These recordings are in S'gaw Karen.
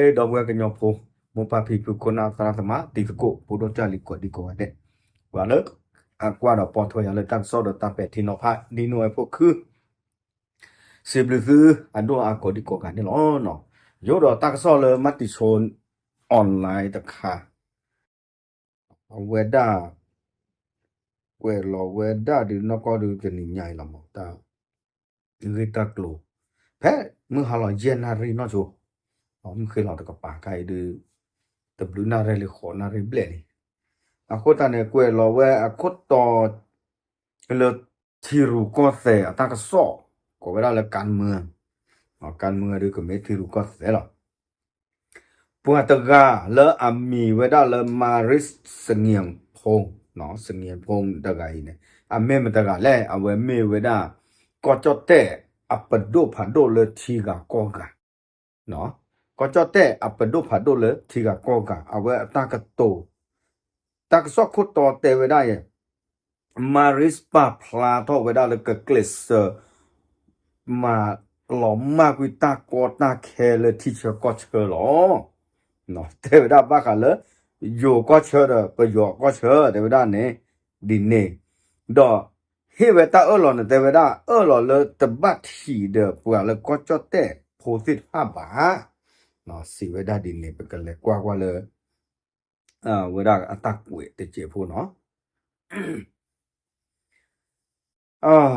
ဒီပုၢ်ဝဲၢ်ကညီဖိ မိၢ်ပၢ်ဖံဖု ခိၣ်နၢ်သရၣ်သမါ တံၤသကိး ဖိဒိၣ်ကၢ်လံၤ ကိးဒံကိးဂၤဒဲး, ပှၤလၢအကွၢ်ဒီးပိာ်ထွဲယၤလၢတၢ်ကစီၣ်ဒီးတၢ်ပဲာ်ထံနီၤဖး ဒ်နိၣ်ဝဲဖိခု စံးဘျုးသုအဒိၣ်အါကိးဒံကိးဂၤန့ၣ်လီၤ. ယအိၣ်ဒီးတၢ်ကစီၣ်လၢ မၤတံၤဆိ online တခါ အဝဲဒၣ် ကွဲးလီၤဝဲဒၣ်ဒုးနီၢ်ကီၢ်ဒုးတနံၤညါအံၤလီၤမး တၢ်ဂ့ၢ်တၢ်ကျိၤ ဖဲမုၢ်ဟါလီၤယဲၢ်နၣ်ရံၣ်နီၢ်ဆိ မုၢ်ဃ့လီၤတကပၤခါအံၤဒုး တဘျုးနၣ်ရံၣ်လံ ဃိးနၣ်ရံၣ်ဘျဲၣ်လံ. အဃိသတးန့ၣ် ကွဲးလီၤဝဲအခိၣ်တီ လၢထံရူၢ်ကီၢ်သဲးအတၢ်ကစီၣ် ကိးဝဲဒၣ်လၢ การเมือง, การเมือง ဒုးကမ့ၢ်ထံရူၢ်ကီၢ်သဲးလီၤ. ပှၤတဂၤလၢအမံၤဝဲဒၣ်လၢ မၤရံစငံၣ်ဖိ, စငံၣ်ဖိတဂၤအံၤန့ၣ် အမ့ၢ်မတၤတဂၤလဲၣ်, အဝဲမ့ၢ်ဝဲဒၣ် ကီၢ်ကၠီၣ်တဲၣ်အပဒိၣ်ဖးဒိၣ်လၢထံဂၤကီၢ်ဂၤ ကီၢ်ကၠီၣ်တဲၣ်အပဒိၣ်ဖးဒိၣ်လၢထံဂၤကီၢ်ဂၤ အဝဲအတၢ်ကတိၤ တၢ်ကစီၣ်ခိၣ်တီတဲဝဲဒၣ်ယဲ မၤရံပာ်ဖျါထီၣ်ဝဲဒၣ်လၢကကျဲးစၢး မၤလီၤမၢ်ကွံာ်တၢ်ကီတၢ်ခဲလၢထံဆၢကီၢ်ဆၢလီၤ. တဲဝဲဒၣ်ဘၣ်ဃးလၢ ယိၤကီၢ်ဆၢဒီး ပယီၤကီၢ်ဆၢ တဲဝဲဒၣ်န့ၣ် ဒ်န့ၣ်, ဒီးဟ့ၣ်ဝဲတၢ်အၢၣ်လီၤန့ၣ် တဲဝဲဒၣ်အၢၣ်လီၤလၢတဘၣ်ထံးဒီးပှၤလၢကီၢ်ကၠီၣ်တဲၣ်ဖိသ့ၣ်တဖၣ်ဘၣ်, စံးဝဲဒၣ်ဒ်န့ၣ် ပကလဲၤကွၢ်ကွၢ်လၢ ဝဲဒၣ်အတၢ်ကွဲးတစဲးဖိနီၤ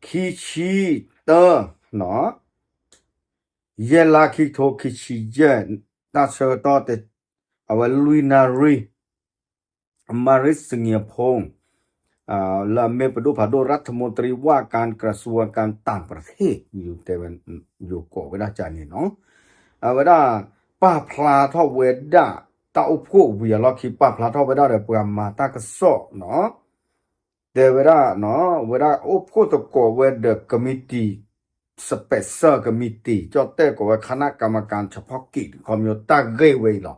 ခံဆံတၢ, ယဲၢ်လါခံကထိခံဆံယဲၢ်, တၢ်ဆၢကတီၢ် အဝဲလွံၢ်နၣ်ရံၣ်, မၤရံစငံၣ်ဖိ လၢအမ့ၢ်ပဒိၣ်ဖးဒိၣ် รัฐมนตรีว่าการกระทรวงการต่างประเทศ တဲဝဲ ယိၤကိးဝဲဒၣ်ကန့ၣ်နီၤ, အဝဲဒၣ် ပာ်ဖျါထီၣ်ဝဲဒၣ် တၢ်အိၣ်ဖှိၣ်ဝံၤအလီၢ်ခံ ပာ်ဖျါထီၣ်ဝဲဒၣ်ဒီးပှၤမၤတၢ်ကစီၣ်နီၤ တဲဝဲဒၣ် ဝဲဒၣ်အိၣ်ဖှိၣ်သကိးဝဲဒီး committee, special committee ကၠီၣ်တဲၣ်ကိးဝဲ คณะกรรมการเฉพาะกิจ ခီဖျိတၢ်ဂ့ၢ်ဝဲအံၤလီၤ.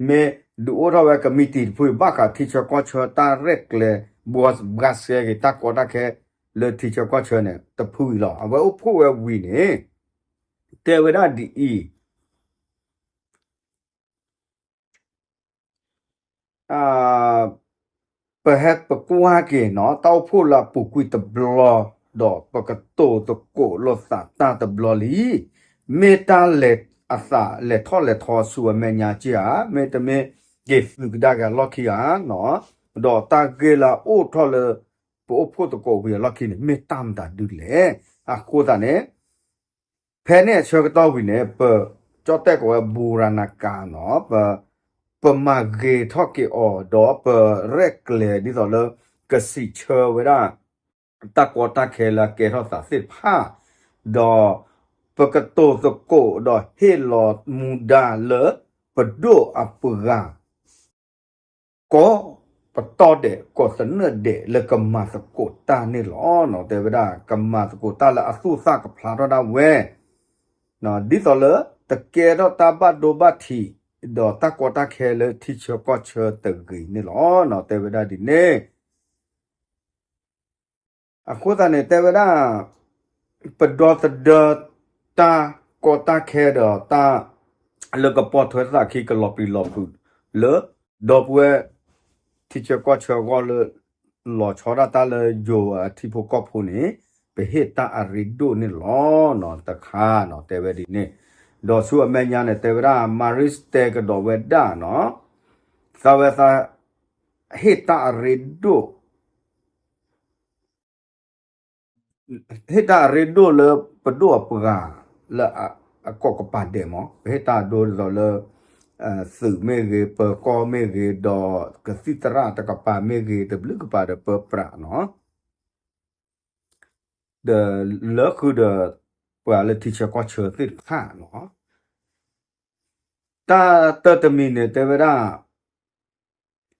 မ့ၢ်ဒုးအိၣ်ထီၣ်ဝဲ committee တဖုအံၤ ဘၣ်ဃးထံဆၢကီၢ်ဆၢတၢ်ရဲၣ်ကျဲၤ ဘှါစဲက့ၤတၢ်ကီတၢ်ခဲလၢထံဆၢကီၢ်ဆၢန့ၣ် တဖုအံၤလီၤ. အဝဲအိၣ်ဖှိၣ်ဝဲဝံၤန့ၣ် တဲဝဲဒၣ်ဒ်အံၤ ပဟဲပကွၢ်က့ၤနီၤ တၢ်အိၣ်ဖှိၣ်လၢအပူၤကွံာ်တဘျီ ဒီးပကတိၤသကိးလိာ်သးတၢ်တဘျီလံ. မ့ၢ်တၢ်လဲၤအသးလဲၤထီၣ်လဲၤထီဆူအမဲာ်ညါက့ၤဧါ, မ့တမ့ၢ်က့ၤသုးကဒါက့ၤအလီၢ်ခံဧါနီၤ, ဒီးတၢ်ဂ့ၢ်လၢအအိၣ်ထီၣ်လၢ ပအိၣ်ဖှိၣ်သကိးဝံၤအလီၢ်ခံန့ၣ် မ့ၢ်တၢ်မတၤဒုလဲၣ်. အဃိသတးန့ၣ် ဖဲန့ၣ်အဆၢကတီၢ်ဝံၤန့ၣ် ပကၠီၣ်တဲၣ်ကိးဝဲ ဘူရၤနကၤ နီၤ, ပမၤဂ့ၤထီၣ်က့ၤအီၤ ဒီးပရဲၣ်ကျဲၤဒ်သိးလၢ ကစံးဆၢဝဲဒၣ် တၢ်ကီတၢ်ခဲလၢအကဲထီၣ်သးသ့ၣ်တဖၣ်, ဒီးပကတိၤသကိးဒီးဟ့ၣ်လီၤမူဒါလၢ ပဒိၣ်အပှၤ ကိးပတီၢ်ဒဲး ကိးသနၢၣ်ဒဲးလၢကမၤသကိးတၢ်န့ၣ်လီၤ. တဲဝဲဒၣ် ကမၤသကိးတၢ်လၢအသူၣ်သၣ်ကဖျါထီၣ်ဒၣ်ဝဲ ဒ်သိးလၢ တကဲထီၣ်တၢ်ဘၣ်ဒိဘၣ်ထံး ဒီးတၢ်ကီတၢ်ခဲလၢထံဆၢကီၢ်ဆၢတဂ့ၤန့ၣ်လီၤ. တဲဝဲဒၣ်ဒ်န့ၣ် အဃိသတးန့ၣ် တဲဝဲဒၣ် ပဒီသဒၢတၢ်ကီတၢ်ခဲဒီးတၢ်လၢကပိာ်ထွဲသးခံကလီၤပျံၤလီၤဖုးလၢ ဒီပုၢ်ဝဲၢ် ထံဆၢကီၢ်ဆၢအဂီၢ်လၢ လီၤဆီဒၣ်တၢ်လၢယိၤအထံဖိကီၢ်ဖိန့ၣ် ပဟ့ၣ်တၢ်အရ့ဒိၣ်န့ၣ်လီၤ. တခါနီၤ တဲဝဲဒ်န့ၣ် ဒီးဆူအမဲာ်ညါန့ၣ် တဲဝဲဒၣ် မၤရံတဲကဒီးဝဲဒၣ်နီၤ သးဝဲသး ဟ့ၣ်တၢ်အရ့ဒိၣ် ဟ့ၣ်တၢ်အရ့ဒိၣ်လၢပဒိၣ်အပှၤ လၢအကိးကပၤဒဲးမး ပဟ့ၣ်တၢ်အဒိဒ်သိးလၢ သုးမ့ၢ်ဂ့ၤ ပၢၤကီၢ်မ့ၢ်ဂ့ၤ ဒီးကသံၣ်သရၣ်တကပၤမ့ၢ်ဂ့ၤ တဘျုးကပၤဒီးပၢပြးနီၤ ဒီးလၢဃုာ်ဒီး ပှၤလၢထံဆၢကီၢ်ဆၢသ့ၣ်တဖၣ်နီၤ တၢ်တၢတမံၤန့ၣ် တဲဝဲဒၣ်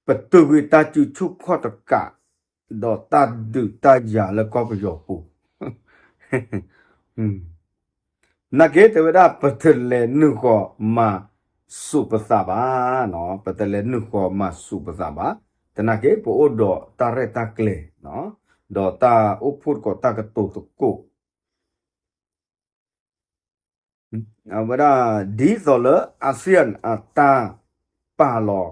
ပတုာ်ကွံာ်တၢ်စုဆူၣ်ခီၣ်တကး ဒီးတၢ်ဒုးတၢ်ယၤလၢကီၢ်ပယီၤပူၤ နာ်က့ တဲဝဲဒၣ် ပတလဲၤနုာ်ဃီၤမၤစူးပသးဘၣ်, ပတလဲၤနုာ်ဃီၤမၤစူးပသးဘၣ်, သနာ်က့ ပအိၣ်ဒီးတၢ်ရဲၣ်တၢ်ကျဲၤ, ဒီးတၢ်အိၣ်ဖှိၣ်သကိးတၢ်ကတိၤသကိး အဝဲဒၣ် ဒ်သိးလၢ ASEAN အတၢ်ပာ်လီၤ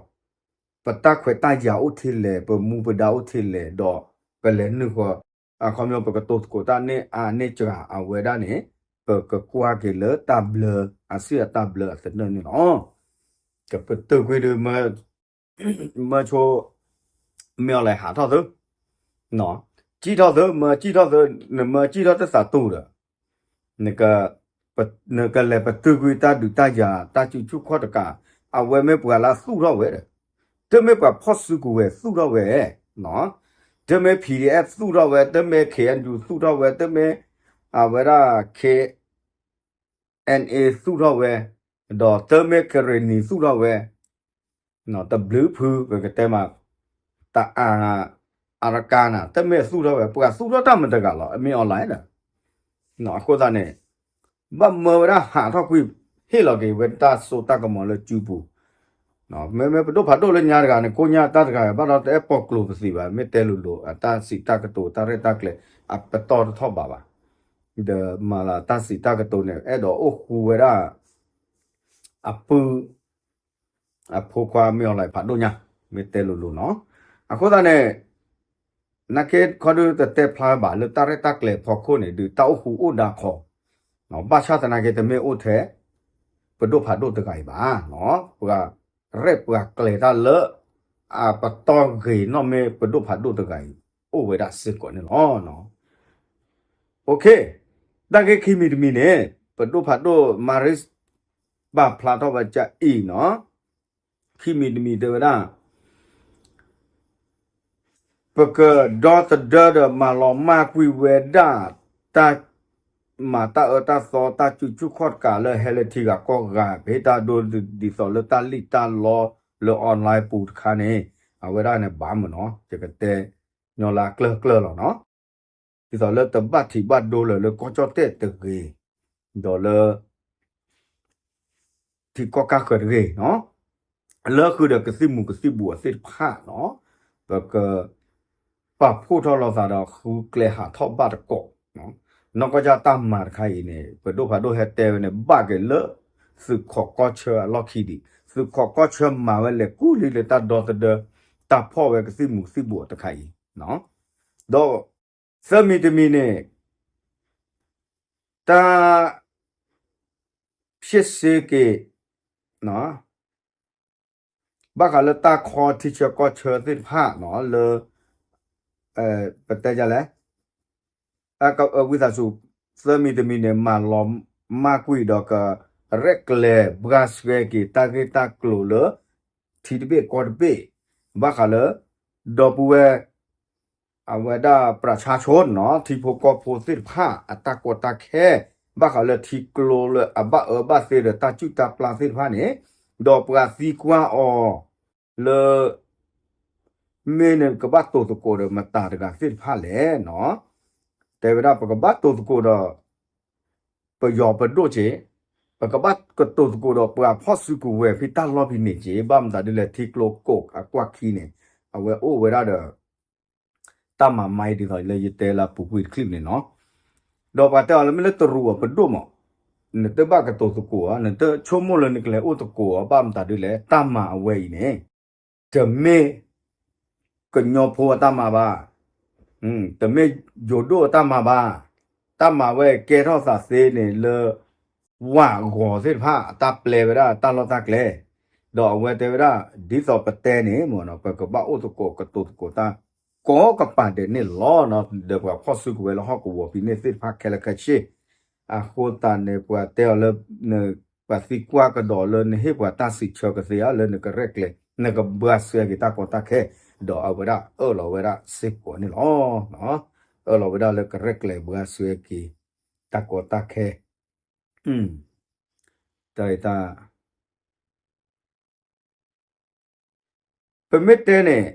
ပတၢ်ခွဲးတၢ်ယာ်အိၣ်ထဲလဲၣ်, ပမူပဒါအိၣ်ထဲလဲၣ်, ဒီးပလဲၤနုာ်ဃီ အခီပညီပကတိၤသကိးတၢ်န့ၢ်အါန့ၢ်စှၤအဝဲဒၣ်န့ၣ် ပကကွၢ်က့ၤလၢတၢ်ဘျၢ ASEAN အတၢ်ဘျၢအသနၢၣ်န့ၣ်လီၤ. ကပတုာ်ကွံာ်ဒီး မၢဆိ မ့ၢ်အီၤလဲၤဟးထီၣ်သု, ကံၣ်ထီၣ်သု, မၢကံၣ်ထီၣ်သု, နမၢကံၣ်ထီၣ်တသးတူၢ်ဒီး နကလဲၤပတုာ်ကွံာ်တၢ်ဒုးတၢ်ယၤ တၢ်စုဆူၣ်ခီၣ်တကး, အဝဲမ့ၢ်ပှၤလၢသူၣ်ထီၣ်ဝဲဒီး တမ့ၢ်ပှၤဖီၣ်စုကဝဲၤသူၣ်ထီၣ်ဝဲ, တမ့ၢ် PDF သူၣ်ထီၣ်ဝဲ, တမ့ၢ် KNU သူၣ်ထီၣ်ဝဲ, တမ့ၢ် အဝဲဒၣ် KNA သူၣ်ထီၣ်ဝဲ, ဒီးတမ့ၢ် ကရ့ၣ်နံၤ သူၣ်ထီၣ်ဝဲ တဘျုးဖု ပကတဲမး တအၣ် အရကၤနၤ တမ့ၢ်သူၣ်ထီၣ်ဝဲ ပှၤသူၣ်ထီၣ်တၢ်မတၤတဂၤလီၤ အမ့ၢ်အီၤလဲၣ်ဒီး အဃိသတးန့ၣ် ဘၣ်မၢဝဲဒၣ်ဟးထီၣ်ကွံာ် ဟ့ၣ်လီၤက့ၤဝဲတၢ်စိတၢ်ကမီၤလၢစုပူၤ, မ့မ့ၢ်ပဒိၣ်ဖးဒိၣ်လၢညါတဂၤန့ၣ် ကိညၢ်တၢ်တဂၤ ဘၣ်ဒီးတအဲၣ်ပီၣ်ကျိၤပသံးဘၣ် မ့ၢ်တဲလိၤလိၤ အတၢ်စံးတၢ်ကတိၤတၢ်ရဲၣ်တၢ်ကျဲၤ အပတီၢ်တထီၣ်ဘးဘၣ်, ဒီးမၤလၢတၢ်စံးတၢ်ကတိၤန့ၣ် အဲၣ်ဒိးအိၣ်ဃူဝဲဒၣ် အပုၢ် အဖိခွါမ့ၢ်အီၤလၢဖးဒိၣ်ညါ မ့ၢ်တဲလိၤလိၤနီၤ, အဃိသတးန့ၣ် နာ်က့ခီဒုတတဲဖျါဘၣ်လၢတၢ်ရဲၣ်တၢ်ကျဲၤဖီခိၣ်န့ၣ် ဒုးတၢ်အိၣ်ဃူအိၣ်ဒါခီ, ဘၣ်ဆၣ်သနာ်က့တမ့ၢ်အိၣ်ထဲ ပဒိၣ်ဖးဒိၣ်တဂၤအံၤဘၣ်, ပှၤရဲၣ်ပှၤကျဲၤတၢ်လၢ အပတီၢ်ဂ့ၤနီၣ်မ့ၢ်ပဒိၣ်ဖးဒိၣ်တဂၤအံၤ အိၣ်ဝဲဒၣ်စ့ၢ်ကီးန့ၣ်လီၤ. တၢ်ဂ့ၢ်ခံမံၤတမံၤန့ၣ် ပဒိၣ်ဖးဒိၣ် Maris ပာ်ဖျါထီၣ်ဝဲကအံၤနီၤ, ခံမံၤတမံၤတဲဝဲဒၣ် ပကဒီသဒၢဒီးမၤလီၤမၢ်ကွံာ်ဝဲဒၣ် တၢ်မၤတၢ်အၢတၢ်သီ တၢ်စုဆူၣ်ခီၣ်တကးလၢဟဲလၢထံဂၤကီၢ်ဂၤ ပဟ့ၣ်တၢ်ဒိဒ်သိးလၢတၢ်လံၣ်တၢ်လီလၢ online ပူၤတခါန့ၣ် အဝဲဒၣ်န့ၣ်ဘၣ်မးနီၤ ယကတဲညီလၢအကျၢၢ်ကျၢၢ်လီၤနီၤ, ဒ်သိးလၢတဘၣ်ထံးဘၣ်ဒိလၢၤလၢကီၢ်ကၠီၣ်တဲၣ်တဂ့ၤ, ဒီးလၢ ထံကီၢ်ကၢ်ဃၢၤတဂ့ၤနီၤ, လၢဃုာ်ဒီးကသံၣ်မူၤကသံၣ်ဘှီးသ့ၣ်တဖၣ်နီၤ, ပက ပာ်ဖှိၣ်ထီၣ်လိာ်သးဒီးဃုကျဲဟးထီၣ်ဘၣ်တကိး, နီၢ်ကီၢ်ကၢ်တၢ်မၤတခါအံၤန့ၣ် ပဒိၣ်ဖးဒိၣ်ဟဲတဲဝဲန့ၣ် ဘၣ်က့ၤလၢ သုးခိးကီၢ်ဆၢအလီၢ်ခံဒံး, သုးခိးကီၢ်ဆၢမၤဝဲလဲၤကူလံလၢတၢ်ဒီသဒၢ တၢ်ဖီၣ်ဝဲကသံၣ်မူၤကသံၣ်ဘှီးတခါအံၤ, ဒီး သၢမံၤတမံၤန့ၣ် တၢ် ဖျ့ၣ်စ့က့ၤ ဘၣ်ဃးလၢတၢ်ခီထံဆၢကီၢ်ဆၢသ့ၣ်တဖၣ်နီၤ လၢ ပတဲဒ်လဲၣ် ဝံသးစူၤ သၢမံၤတမံၤန့ၣ် မၤလီၤမၢ်ကွံာ်ဒီးကရဲၣ်ကျဲၤဘှါဆှဲက့ၤတၢ်ဂ့ၢ်တၢ်ကျိၤလၢ ထံတဘ့ၣ်ကီၢ်တဘ့ၣ် ဘၣ်ဃးလၢ ဒီပုၢ်ဝဲၢ် အဝဲဒၣ် ပြးဆါဆိနီၤ ထံဖိကီၢ်ဖိသ့ၣ်တဖၣ် အတၢ်ကီတၢ်ခဲ ဘၣ်ဃးလၢထံကျိလၢအဘၣ်အၢဘၣ်သီဒီးတၢ်စုၣ်တၢ်ပျၢ်သ့ၣ်တဖၣ်န့ၣ် ဒီးပှၤသံကွၢ်အီၤ လၢ မ့ၢ်နကဘၣ်တိၤသကိးဒီးမတၤတဂၤသ့ၣ်တဖၣ်လဲၣ်နီၤ တဲဝဲဒၣ်ပကဘၣ်တိၤသကိးဒီး ပယီၤပဒိၣ်က့ၤ, ပကဘၣ်ကတိၤသကိးဒီးပှၤဖီၣ်စုကဝဲၤဖဲတၢ်လီၢ်ဖဲန့ၣ်က့ၤ ဘၣ်မတၤဒ်လဲၣ် ထံကျိကိးအကွၢ်ခံန့ၣ် အဝဲအိၣ်ဝဲဒၣ်ဒီး တၢ်မၤမါအံၤဒ်သိးလၢယတဲလၢအပူၤကွံာ်တချံးန့ၣ်နီၤ, ဒီးပှၤတဲအီၤလၢမ့ၢ်လၢတရူးအပဒိၣ်မး နတဘၣ်ကတိၤသကိးဧါ နတဆိကမိၣ်လၢနကလဲၤအိၣ်သကိးဧါ ဘၣ်မတၤဒ်လဲၣ် တၢ်မၤအဝဲအံၤန့ၣ် တမ့ၢ် ကညီဖိအတၢ်မၤဘၣ်, တမ့ၢ်ယိၤဒိၣ်အတၢ်မၤဘၣ်, တၢ်မၤဝဲကဲထီၣ်သးသ့န့ၣ်လၢ ဝၣ်ဂီၤသ့ၣ်တဖၣ် အတၢ်ပျဲဝဲဒၣ်တၢ်လီၢ်တၢ်ကျဲ, ဒီးအဝဲတဲဝဲဒၣ် ဒ်သိးပတဲန့ၣ်မ့ၢ်နီၤ ပကဘၣ်အိၣ်သကိးကတိၤသကိးတၢ် ကိးကပၤဒဲးန့ၣ်လီၤနီၤ ဒီးပှၤဖီၣ်စုကဝဲၤလၢဟီၣ်ကဝီၤဖဲန့ၣ်သ့ၣ်တဖၣ်ခဲလၢာ်ခဲဆ့ အဃိသတးန့ၣ် ပှၤတဲအီၤလၢ ပှၤသံကွၢ်ကဒီးလၢနဟ့ၣ်ပှၤတၢ်စံးဆၢကသ့ဧါ လၢနကရဲၣ်ကျဲၤ နကဘှါဆှဲက့ၤတၢ်ကီတၢ်ခဲ, ဒီးအဝဲဒၣ်အၢၣ်လီၤဝဲဒၣ်စ့ၢ်ကီးန့ၣ်လီၤ. အၢၣ်လီၤဝဲဒၣ်လၢကရဲၣ်ကျဲၤဘှါဆှဲက့ၤ တၢ်ကီတၢ်ခဲ တၢ် ပမ့ၢ်တဲန့ၣ်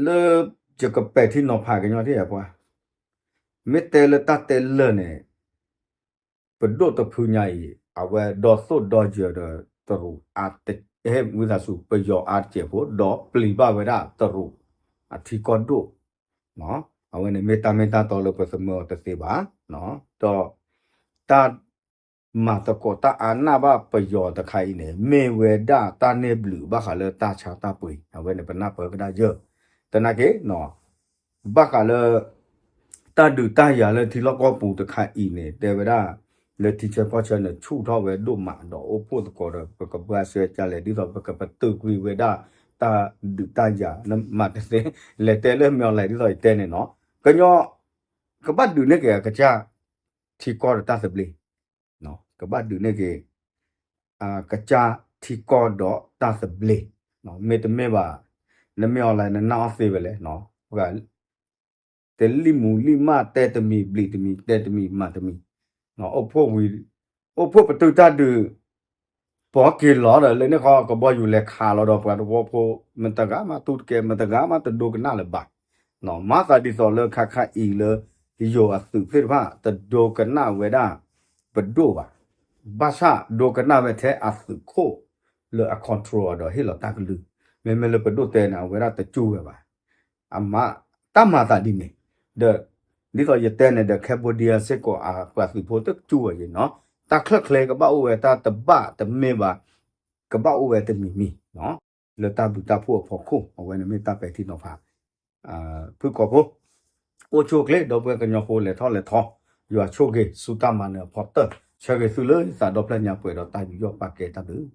လၢ ယကပဲာ်ထံနီၤဖးကညီထံၣ်ပှၤ, မ့ၢ်တဲလၢတၢ်တဲလၢာ်န့ၣ် ပဒိၣ်တဖုညါအံၤ အဝဲဒီသိၣ်ဒီယၢၤဒီးတရူး ဝံသးစူၤ ပယီၤအါတစဲးဖိ ဒီးပျံၤဘၣ်ဝဲဒၣ်တရူး အထံကီၢ်ဒိၣ်, အဝဲန့ၣ်မ့ၢ်တၢ်မ့ၢ်တၢ်တီလၢပသမၢအီၤတသ့ဘၣ်, ဒီး တၢ် မၤသကိးတၢ်အါနၢ်ဘၣ်ပယီၤတခါအံၤန့ၣ် မ့ၢ်ဝဲဒၣ်တၢ်န့ၢ်ဘျုးဘၣ်ဃးလၢတၢ်ဆါတၢ်ပှ့ၤ အဝဲန့ၣ် ပနၢ်ပၢၢ်ကဒါယၢ် သနာ်က့ ဘၣ်ဃးလၢ တၢ်ဒုးတၢ်ယၤလၢထံလီၢ်ကီၢ်ပူၤတခါအံၤန့ၣ် တဲဝဲဒၣ် လၢထံဆၢကီၢ်ဆၢန့ၣ် ဆူၣ်ထီၣ်ဝဲဒိၣ်မးဒီးအိၣ်ဖှိၣ်သကိးဒီး ပကဘှါဆှဲကလဲၣ် ဒ်သိးပကပတုာ်ကွံာ်ဝဲဒၣ် တၢ်ဒုးတၢ်ယၤ မၤတသ့ လဲၤတဲလၢမ့ၢ်အီၤလဲၣ် ဒ်သိးယတဲန့ၣ်နီၤ ကညီ ကဘၣ်ဒုးန့ၢ်က့ၤအကစၢ် ထံကီၢ်ဒီးတၢ်သဘျ့ ကဘၣ်ဒုးန့ၢ်က့ၤ အကစၢ်ထံကီၢ်ဒီးတၢ်သဘျ့ မ့တမ့ၢ်ဘၣ် နမ့ၢ်အီၤလဲၣ် နနာ်အီၤသ့ဝဲလဲၣ် ပှၤ တလံၣ်မူလံၣ်မၢ် တဲတမံၤဘျံးတမံၤ တဲတမံၤမၤတမံၤ အိၣ်ဖှိၣ်ဝံၤ အိၣ်ဖှိၣ်ပတုာ်တၢ်ဒုး ပှၤက့ၤလီၤဒီး လၢန့ၣ်ခီကဘီယူၤလဲၤခးလီၤဒီးပှၤသဝီဖိ မတဂၤမးတူၢ်တကဲ မတဂၤမးတဒိကနၣ်လၢၤဘၣ် မၤသးဒ်သိးလၢခါခါအံၤလၢ ယိၤအသုးသ့ၣ်တဖၣ် တဒိကနၣ်ဝဲဒၣ် ပဒိၣ်ဘၣ် ဘၣ်ဆၣ်ဒိကနၣ်ဝဲထဲအသုးခိၣ်လၢအ control အီၤဒီးဟ့ၣ်လီၤတၢ်ကလုၢ် မ့မ့ၢ်လၢပဒိၣ်တဲန့ၣ် အဝဲဒၣ်တကၠူဝဲဘၣ် အမၤ တၢ်မၤသးဒ်န့ၣ် ဒီး ဒ်သိးယတဲန့ၣ်ဒီး Cambodia စ့ၢ်ကီးအပှၤသုးဖိတကၠူဝဲယ့ၣ်နီၤ တၢ်ချၢၣ်ချ့ကဘၣ်အိၣ်ဝဲတၢ်တဘၣ်တမ့ၢ်ဘၣ် ကဘၣ်အိၣ်ဝဲတမံၤမံၤ လၢတၢ်ဘျုးတၢ်ဖှိၣ်အဖီခိၣ် အဝဲန့ၣ်မ့ၢ်တၢ်ပဲာ်ထံနီၤဖး ဖုၣ်ကိာ်ဖိ အိၣ်ဆူၣ်အိၣ်ချ့ ဒီပုၢ်ဝဲၢ်ကညီဖိလဲၤထီၣ်လဲၤထီ ယွၤဆိၣ်ဂ့ၤ ဆူတၢ်မၤနၢၤအဖီတၢၢ် ဆၢဂ့ၤသုလၢယသးဒီဖျၢၣ်ညါပှဲၤဒီးတၢ်ယူးယီၣ်ပာ်ကဲတၢ်ဘျုး